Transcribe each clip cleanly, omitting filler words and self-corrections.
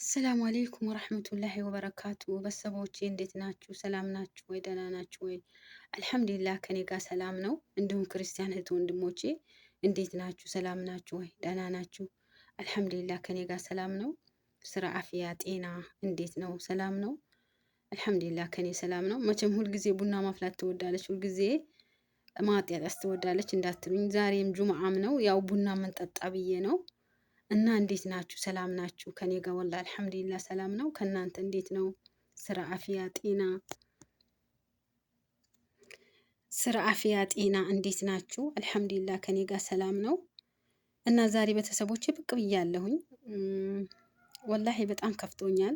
السلام عليكم ورحمة الله وبركاته። ቤተሰቦቼ እንዴት ናችሁ? ሰላም ናችሁ ወይ? ደህና ናችሁ ወይ? الحمد لله ከኔ ጋር ሰላም ነው። እንዲሁም ክርስቲያን እህት ወንድሞቼ እንዴት ናችሁ? ሰላም ናችሁ ወይ? ደህና ናችሁ? الحمد لله ከኔ ጋር ሰላም ነው። ስራ፣ አፍያ፣ ጤና እንዴት ነው? ሰላም ነው። الحمد لله ከኔ ሰላም ነው። መቼም ሁልጊዜ ቡና ማፍላት ትወዳለች፣ ሁልጊዜ ማጠጣት ትወዳለች እንዳትሉኝ፣ ዛሬም ጁምዓም ነው ያው ቡና ምንጠጣ ብዬ ነው። እና እንዴት ናችሁ? ሰላም ናችሁ? ከኔ ጋር والله الحمد لله ሰላም ነው። ከእናንተ እንዴት ነው? ስራ፣ አፍያ፣ ጤና፣ ስራ፣ አፍያ፣ ጤና እንዴት ናችሁ? الحمد لله ከኔ ጋር ሰላም ነው። እና ዛሬ ቤተሰቦቼ ብቅ ብያለሁኝ። والله በጣም ከፍቶኛል።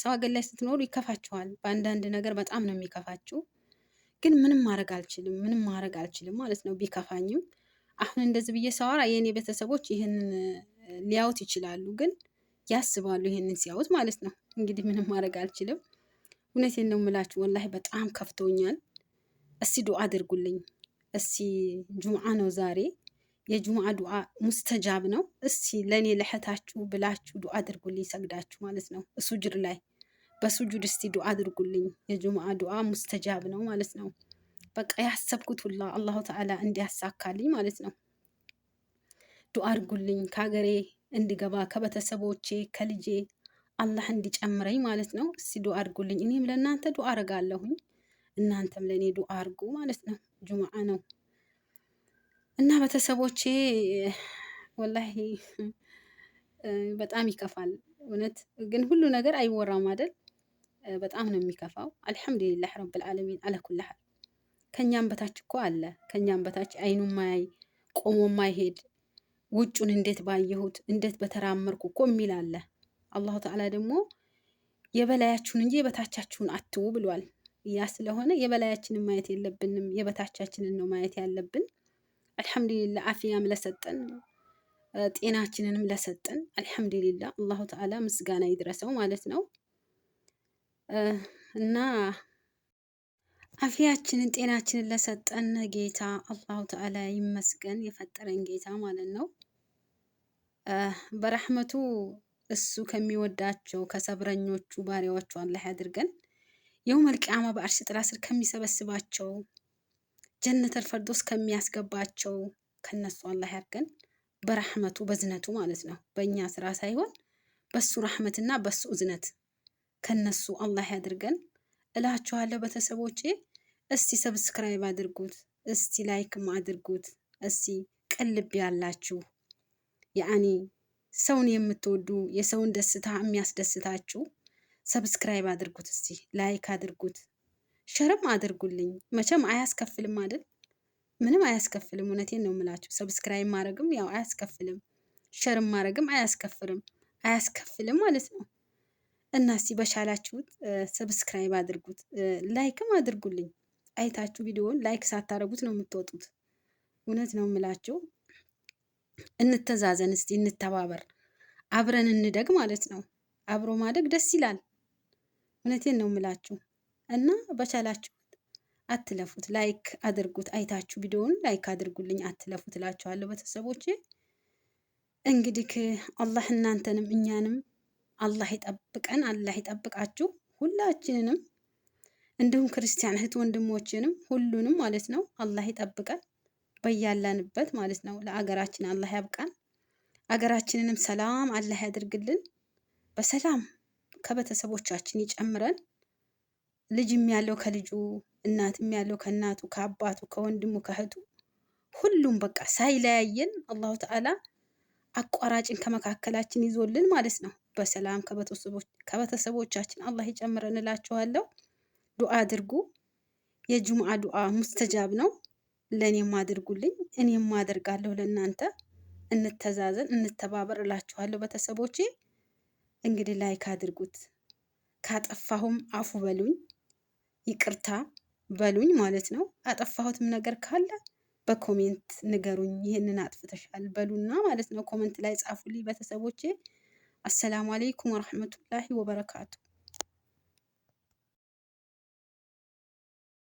ሰው ሀገር ላይ ስትኖሩ ይከፋችኋል። በአንዳንድ ነገር በጣም ነው የሚከፋችሁ። ግን ምንም ማድረግ አልችልም፣ ምንም ማድረግ አልችልም ማለት ነው። ቢከፋኝም አሁን እንደዚህ ብዬ ሳወራ የእኔ ቤተሰቦች ይህንን ሊያዩት ይችላሉ፣ ግን ያስባሉ ይህንን ሲያዩት ማለት ነው። እንግዲህ ምንም ማድረግ አልችልም። እውነቴን ነው የምላችሁ፣ والله በጣም ከፍቶኛል። እስቲ ዱዓ አድርጉልኝ። እስቲ ጁምዓ ነው ዛሬ፣ የጁምዓ ዱዓ مستجاب ነው። እስቲ ለእኔ ለእህታችሁ ብላችሁ ዱዓ አድርጉልኝ፣ ሰግዳችሁ ማለት ነው። ሱጁድ ላይ በሱጁድ እስቲ ዱዓ አድርጉልኝ። የጁምዓ ዱዓ مستجاب ነው ማለት ነው። በቃ ያሰብኩት ሁላ الله تعالى እንዲያሳካልኝ ማለት ነው። ዱዓ አድርጉልኝ ከሀገሬ እንድገባ ከቤተሰቦቼ ከልጄ አላህ እንዲጨምረኝ ማለት ነው። እስቲ ዱዓ አድርጉልኝ። እኔም ለእናንተ ዱዓ አደርጋለሁኝ፣ እናንተም ለእኔ ዱዓ አድርጉ ማለት ነው። ጁምዓ ነው እና ቤተሰቦቼ ወላሂ በጣም ይከፋል እውነት። ግን ሁሉ ነገር አይወራም አይደል? በጣም ነው የሚከፋው። አልሐምዱሊላህ ረብል ዓለሚን አለኩል ሐል። ከኛም በታች እኮ አለ። ከኛም በታች አይኑ ማያይ ቆሞ ማይሄድ ውጩን እንዴት ባየሁት እንዴት በተራመርኩ እኮ የሚል አለ። አላሁ ተዓላ ደግሞ የበላያችሁን እንጂ የበታቻችሁን አትዉ ብሏል። ያ ስለሆነ የበላያችንን ማየት የለብንም፣ የበታቻችንን ነው ማየት ያለብን። አልሐምዱሊላህ አፊያም ለሰጠን ጤናችንንም ለሰጠን አልሐምዱሊላህ አላሁ ተዓላ ምስጋና ይድረሰው ማለት ነው። እና አፊያችንን ጤናችንን ለሰጠን ጌታ አላሁ ተዓላ ይመስገን፣ የፈጠረን ጌታ ማለት ነው። በረሕመቱ እሱ ከሚወዳቸው ከሰብረኞቹ ባሪያዎቹ አላህ ያድርገን። የውመል ቂያማ በአርሽ ጥላ ስር ከሚሰበስባቸው ጀነተል ፈርዶስ ከሚያስገባቸው ከነሱ አላህ ያድርገን። በረሕመቱ በዝነቱ ማለት ነው። በእኛ ስራ ሳይሆን በሱ ረሕመትና በሱ እዝነት ከነሱ አላህ ያድርገን እላችኋለሁ። ቤተሰቦቼ እስቲ subscribe አድርጉት፣ እስቲ like ም አድርጉት። እስቲ ቀልብ ያላችሁ يعني ሰውን የምትወዱ የሰውን ደስታ የሚያስደስታችሁ subscribe አድርጉት፣ እስቲ like አድርጉት፣ share ም አድርጉልኝ። መቼም አያስከፍልም አይደል? ምንም አያስከፍልም። እውነቴን ነው የምላችሁ። subscribe ማድረግም ያው አያስከፍልም፣ share ም ማድረግም አያስከፍልም አያስከፍልም ማለት ነው። እና እስቲ በቻላችሁት subscribe አድርጉት፣ like ም አድርጉልኝ። አይታችሁ ቪዲዮውን like ሳታደርጉት ነው የምትወጡት። እውነት ነው የምላችሁ። እንተዛዘን እስቲ እንተባበር፣ አብረን እንደግ ማለት ነው። አብሮ ማደግ ደስ ይላል። እውነቴን ነው የምላችሁ እና በቻላችሁት አትለፉት፣ like አድርጉት። አይታችሁ ቪዲዮውን like አድርጉልኝ፣ አትለፉት እላችኋለሁ ቤተሰቦቼ። እንግዲህ አላህ እናንተንም እኛንም አላህ ይጠብቀን፣ አላህ ይጠብቃችሁ ሁላችንንም፣ እንዲሁም ክርስቲያን እህት ወንድሞችንም ሁሉንም ማለት ነው። አላህ ይጠብቀን በያለንበት ማለት ነው። ለአገራችን አላህ ያብቃን። አገራችንንም ሰላም አላህ ያድርግልን። በሰላም ከቤተሰቦቻችን ይጨምረን። ልጅም ያለው ከልጁ፣ እናትም ያለው ከእናቱ፣ ከአባቱ፣ ከወንድሙ፣ ከእህቱ ሁሉም በቃ ሳይለያየን አላሁ ተዓላ አቋራጭን ከመካከላችን ይዞልን ማለት ነው። በሰላም ከቤተሰቦቻችን አላህ ይጨምረን እላችኋለሁ። ዱዓ አድርጉ። የጁምዓ ዱዓ ሙስተጃብ ነው። ለእኔም አድርጉልኝ፣ እኔም አደርጋለሁ ለእናንተ። እንተዛዘን፣ እንተባበር እላችኋለሁ ቤተሰቦቼ። እንግዲህ like አድርጉት። ካጠፋሁም አፉ በሉኝ፣ ይቅርታ በሉኝ ማለት ነው። አጠፋሁትም ነገር ካለ በ comment ንገሩኝ፣ ይህንን አጥፍተሻል በሉና ማለት ነው። comment ላይ ጻፉልኝ ቤተሰቦቼ። السلام عليكم ورحمة الله وبركاته።